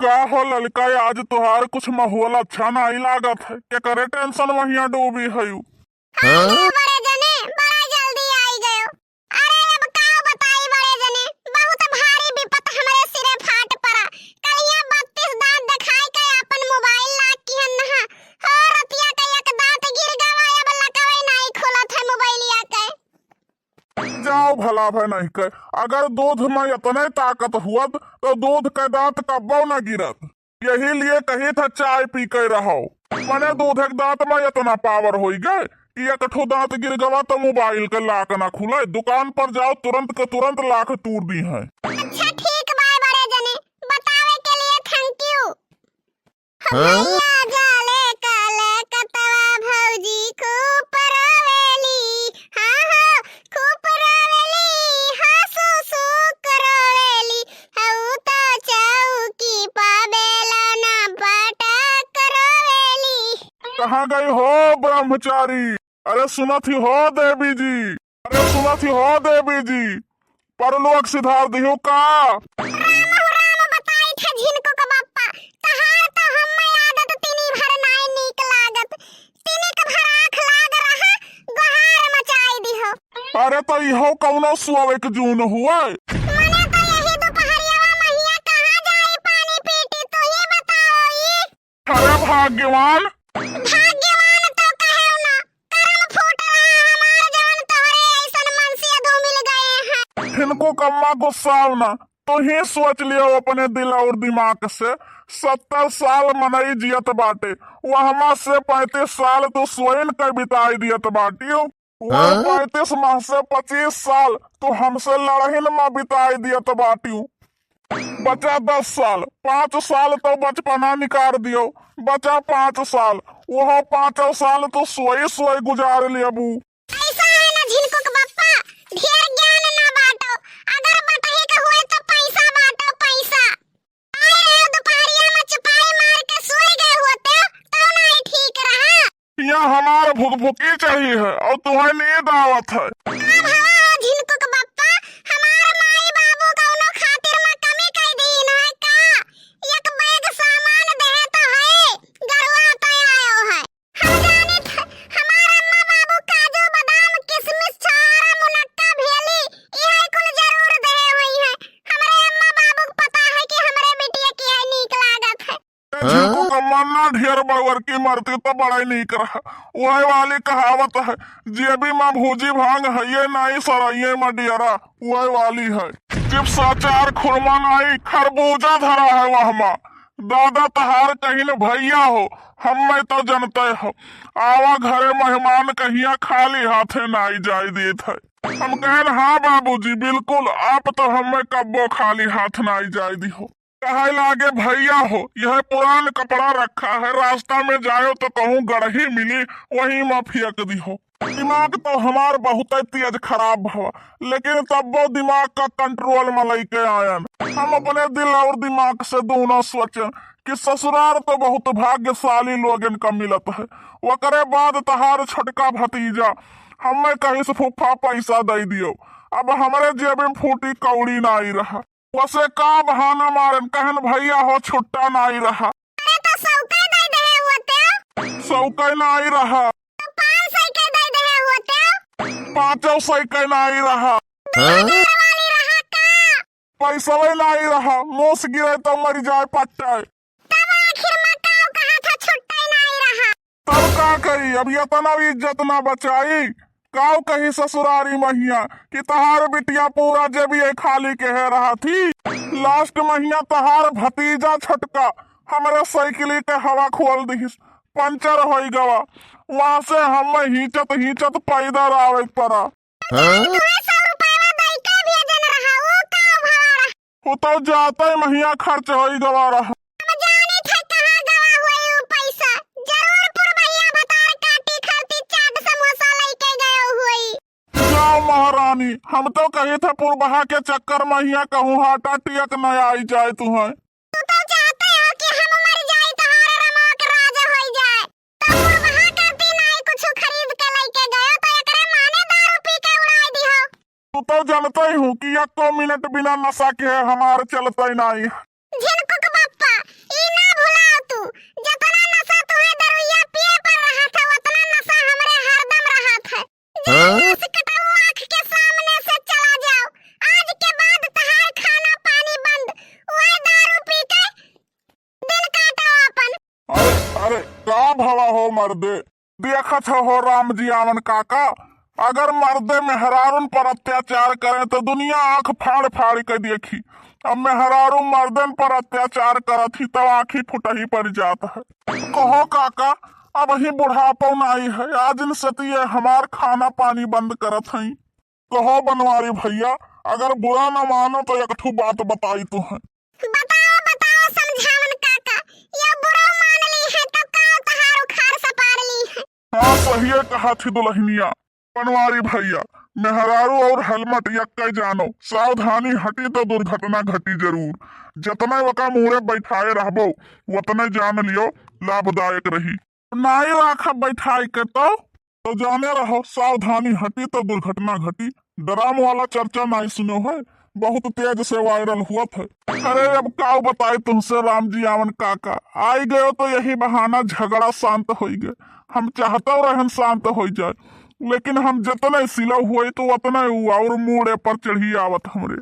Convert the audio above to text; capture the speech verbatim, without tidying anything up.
का हो ललका, आज तोहार कुछ माहौल अच्छा नाई लागत है, केकरे tension महिया डूबी हयू? हाँ, हाँ? बड़े जने, बड़ा जल्दी आई गयो। अरे अब का बताई बड़े जने, बहुत भारी विपत हमरे सिरे फाट पड़ा। कलिया बत्तीस दांत देखाई के अपन mobile lock किहन नहा। हो रतिया के एक दांत गिर गवा, अब लकवे नाई खुलत है मोबाइलिया के। जाओ भला भय नहीं के, अगर दूध में इतने ताकत हुअत तो दूध के दांत कब्बो न गिरत। यही लिए कही था चाय पी के रहो। मने दूध एक दांत में इतना power होई गए कि एक ठो दांत गिर गवा तो mobile के lock ना खुले। दुकान पर जाओ, तुरंत के तुरंत lock तूर दीहैं। अच्छा ठीक बा बड़े जने, बतावे के लिए thank you। हाँ? भैया जाले काले कतवा भौजी खूब रोवेली, हाँ हो, खूब रोवेली, हाँ सुसुक रोवेली, हऊ तो चौकी पा बेला ना पटक रोवेली। कहाँ गई हो ब्रह्मचारी? अरे सुनत ही हो देवी जी, अरे सुनत ही हो देवी जी, परलोक सिधार दिहु का? राम हो राम, बताई थे झिनकू के बप्पा, तहार तो हम्मे आदत तिनी भर नाई नीक लागत। तिनी के भर आँख लाग रहा, गोहार मचाई दिहो। अरे तो इहो कौनो सोवे के जून हुए? मने तो यही दोपहरियावा महिया कहाँ जाई पानी पीटी, तू ही बताओ ई। अरे भाग्यवान। भाग्यवान तो कहेउ ना, करम फूट रहा हमार जवन तोहरे ऐसन मनसिया दो मिल गए हैं। इनको कम्मा गुस्साओ ना, तू ही सोच लियो अपने दिल और दिमाग से। सत्तर साल मनई जियत बाटे, वहमा से पैंतीस साल तू सोइन के बिताई दियत बाटियो। वह हाँ? पैंतीस माह से पच्चीस साल तू हमसे लड़हिन में बिताई दियत बाटियो। बचा दस साल, पाँच साल तो बचपना निकार दियो, बचा पाँच साल, वह पाँचों साल तू सोई सोई गुजार लेबू। ऐसा है ना झिनकुक बप्पा, ढेर ज्ञान ना बांटो, अगर बटही के हुए तो पैसा बांटो, पैसा। आए रहे दोपहरिया में चुपाई मार के सोई गए होते, तो नहीं ठीक रहा। यहाँ हमार भुकभुकी चाहिए है और तुम्हें नींद आवत है। का भवा हो झिनकुक बप्पा, हमार माई बाबू कौनो खातिर में कमी कई दीन है का? एक बैग सामान देहे तो है, गरुआ तो आयो है। हम जानित है, हमार अम्मा बाबू काजू, बादाम, किशमिश, छोहारा, मुनक्का, भेली, इहे कुल जरूर देहे हुई है। हमरे अम्मा बाबू के पता है कि हमरे बिटिया की है नीक लागत है। ए झिनकुक अम्मा ना ढेर बड़वर की मरती तो बड़ा ही नीक रहा। वही वाली कहावत है, जेबी में भूजी भांग है, ये नाई सरइये में डियरा, वही वाली है। चिप्स, अचार, खुरमा नाई, खरबूजा धरा है वहमा। दादा तहार कहिन भैया हो, हम्मे तो जनते हो, आवा घरे मेहमान कहिया खाली हाथे नाई जाए देत है। हम कहन, "हाँ बाबूजी, बिल्कुल, आप तो हम्मे कब्बो खाली हाथ नाई जाए दिहो।" कहे लागे, "भैया हो, यह पुरान कपड़ा रखा है, रास्ता में जायो तो कहूँ गड़ही मिली, वहीं में फेंक दिहो।" दिमाग तो हमार बहुत तेज खराब भवा, लेकिन तब्बो दिमाग का control में लेके आयन। हम अपने दिल और दिमाग से दोनों सोचन कि ससुरार तो बहुत भाग्यशाली लोगन का मिलत है। ओकरे बाद तहार छोटका भतीजा हमें कहिस, "फूफा पैसा दे दियो।" अब हमरे जेब में फूटी कौड़ी नाई रहा। वसे का बहाना मारन, कहन, "भैया हो, छुट्टा नाई रहा।" अरे तो सौके दे देहे होते। सौके नाई रहा। तो पाँच सौ के दे देहे होते। पाँचों सौ के नाई रहा। दो हजार वाली रहा का? पैसवे नाई रहा, मोस गिरे तो मर जाए पट्टे। तब आखिर में काऊ कहा था छुट्टे नाई रहा। तब का करी, अब यतना भी इज्जत ना बचाई। काऊ कही ससुरारी महिया कि तहार बिटिया पूरा जेबिये खाली केहे रहा थी। Last महिया तहार भतीजा छोटका हमरे साइकिली के हवा खोल दिहिस, पंचर होई गवा। वहाँ से हम हींचत हींचत पैदल आवे के पड़ा। हाँ? तुम्हें सौ रुपया दई के भेजन रहा, वो का भवा रहा? वो तो जाते महिया खर्च होई गवा रहा। हम जाने थे कहाँ गवा हुई वो पैसा। जरूर पुरबहिया भतार काटी खाती चाट समोसा लेके गयो हुई। जाओ महारानी, हम तो कहे थे पुरबहा के चक्कर महिया कहूँ heart attack न आई जाए तुम्हें। तू तो चाहते हो कि हम मर जाए, तोहार रमक राज होई जाए। तो पुरबहा करती नाई कुछ खरीद के लेके गयो तो एकरे माने दारू पी के उड़ाई दिहो। तू तो जानते ही हूँ कि एको मिनट बिना नशा के हमार चलते नाई। झिनकुक बप्पा, का भवा हो मर्दे, देखत हो, हो राम जी आवन काका, अगर मर्दे मेहरारून पर अत्याचार करें तो दुनिया आंख फाड़ फाड़ के देखी। अब मेहरारू मर्दन पर अत्याचार करत ही तब आंखी फुटही पड़ जात है। कहो काका, अब ही बुढ़ापो नाई है, आज इन सतिये हमार खाना पानी बंद करत हई। कहो बनवारी भैया, अगर बुरा न मानो तो एक ठू बात बताई तुहैं। बताओ, बताओ समझावन काका, ये बुरा मान ली है तो का तहार उखाड़ सपार ली है। हाँ, सहिए कहा थी दुल्हनिया। बनवारी भैया, मेहरारू और हेलमेट यक्के जानो, सावधानी हटी तो दुर्घटना घटी जरूर। जतने वका मूड़े बैठाए रहबो, वतने जान लियो लाभदायक रही। नाई राखब बैठाए के तो, तो जाने रहो, सावधानी हटी तो दुर्घटना घटी। ड्राम वाला चर्चा नाई सुनो है, बहुत तेज से वायरल हुआ था। अरे अब काउ बताई तुमसे राम जी आवन काका, आई गयो तो यही बहाना झगड़ा शांत होई गए। हम चाहतो रहन शांत होई जाए, लेकिन हम जतने सिलो हुए तो उतने ऊ और मूड़े पर चढ़ी आवत हमरे।